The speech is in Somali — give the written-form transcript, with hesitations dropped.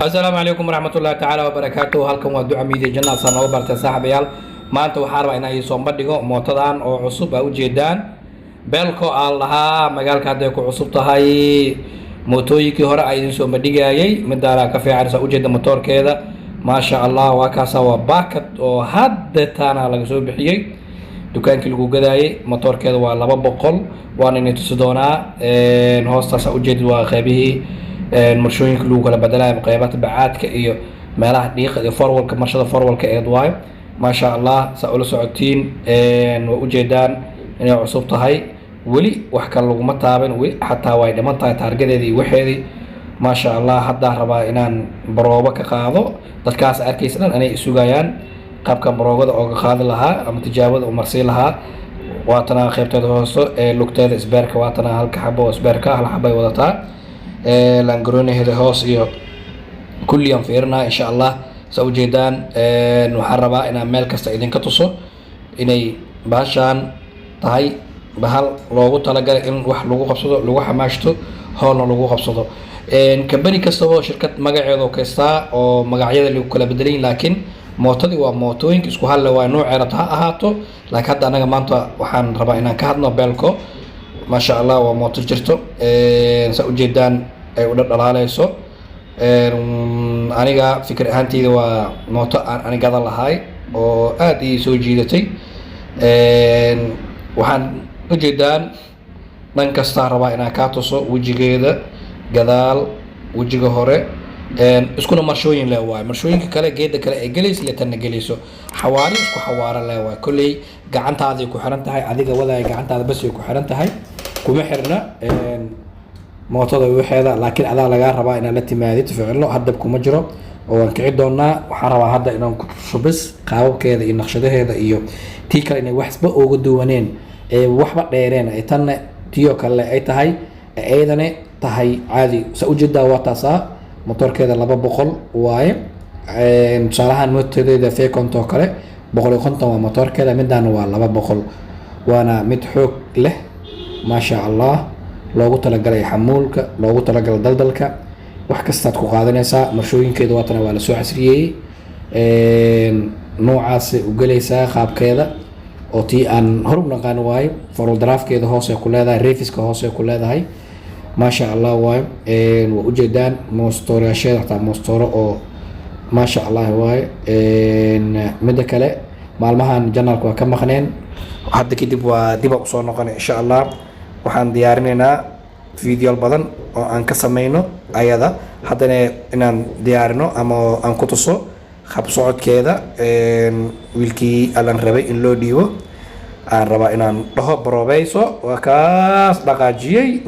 Asalaamu calaykum waraxmatullahi tacaala wabarakaatuh. Halkan waa Duca Media Janna saa nooga bartay. Saaxiibayaal, maanta waxaa rabaa inaan iisoo bandhigo mootadan oo cusub aa ujeedaan, Belko aan lahaa. Magaalka hadday ku cusub tahay, mootooyinkii hore aa idin soo bandhigayay midaanaa ka fiican. Saa ujeeda motoorkeeda, maasha Allah, waa kaasa. Waa baakad oo hadda taana laga soo bixiyey dukaankii lagu gadaayay. Motoorkeeda waa 200, waana inay tusi doonaa. Hoostaas aa ujeedid waa qeybihii marshooyinka lagu kala bedelayo, qeybata bacaadka iyo meelaha dhiiqa iyo forwalka, marshada forwalka eed waayo. Maasha Allah, saa ula socotiin, waa ujeedaan inay cusub tahay, weli wax kale laguma taaban, weli xataa way dhiman tahay taargadeedii iyo waxeedii. Maasha Allah, haddaa rabaa inaan baroobo ka qaado. Dadkaas arkaysa dhan anay isugayaan qaabkan baroogada ooga qaadi lahaa ama tijaabada u marsiin lahaa. Waatana qeybteeda hooso ee lugteeda isbeerka, waatana halka xabo oo isbeerka, hal xabay wadataa. Laangaroonaheeda hoos iyo kulliyaan fiirinaa, insha Allah. Saa ujeedaan, waxaan rabaa inaan meel kasta idinka tuso inay bahashaan tahay bahal loogu talagalay in wax lagu qabsado, lagu xamaashto, howlna lagu qabsado. Company kastaba shirkad magaceeda kaystaa oo magacyada lagu kala bedelayin, laakiin mootadii waa mootooyinka isku halle, waa noocee rabta ha ahaato. Laakiin hadda anaga maanta waxaan rabaa inaan ka hadno Belko. Maasha Allah, waa mooto jirto, saa ujeedaan ay u dhadhalaaleyso. Aniga fikir ahaanteyda waa mooto aan anigada lahay oo aada ii soo jiidatay. Waxaan ujeedaan dhan kastaa rabaa inaan kaa tuso wejigeeda gadaal, wejiga hore, iskuna marshooyin le waayo. Marshooyinka kale geeda kale ay gelayso le tanna gelayso, xawaari isku xawaaro le waayo. Kolley gacantaaday ku xiran tahay, adiga wadaaya gacantaada bas ay ku xiran tahay, kuma xirna mootada waxeeda, laakiin adaa lagaa rabaa inaad la timaadid ficilo. Hadab kuma jiro oo waan kici doonaa. Waxaan rabaa hadda inaan ku tuso bes qaababkeeda iyo naqshadaheeda iyo tii kale inay waxba ooga duwaneen ee waxba dheereen, ay tanna tiyoo kale ay tahay, ayadana tahay caadi. Sa ujeedaa, waa taasaa motorkeeda, 200 waaye. Tusaalahaan mootadeeda Fecont oo kale 150 waa motorkeeda, midaana waa 200, waana mid xoog leh, maasha Allah, loogu talagalay xamuulka, loogu talagalay daldalka, wax kastaad ku qaadanaysaa. Marshooyinkeeda waatana, waa lasoo casriyeeyey, noocaasay u gelaysaa qaabkeeda oo tii aan hor u naqaan waayo. Four-wheel drive-keeda hoose ku leedahay, reverse-ka hoose ku leedahay, maasha Allah waayo. Waa ujeedaan moostoorayaasheeda, xataa moostooro oo maasha Allah waayo. Midda kale, maalmahan channel-ka waa ka maqneen, hadda kadib waa dib aan usoo noqonay, insha Allah. Waxaan diyaarinaynaa video badan oo aan ka sameyno ayada. Haddana inaan diyaarino ama aan ku tuso hab socodkeeda wiilkii alan rabay in loo dhiibo, aan rabaa inaan dhaho barobeyso. Waa kaas dhaqaajiyey.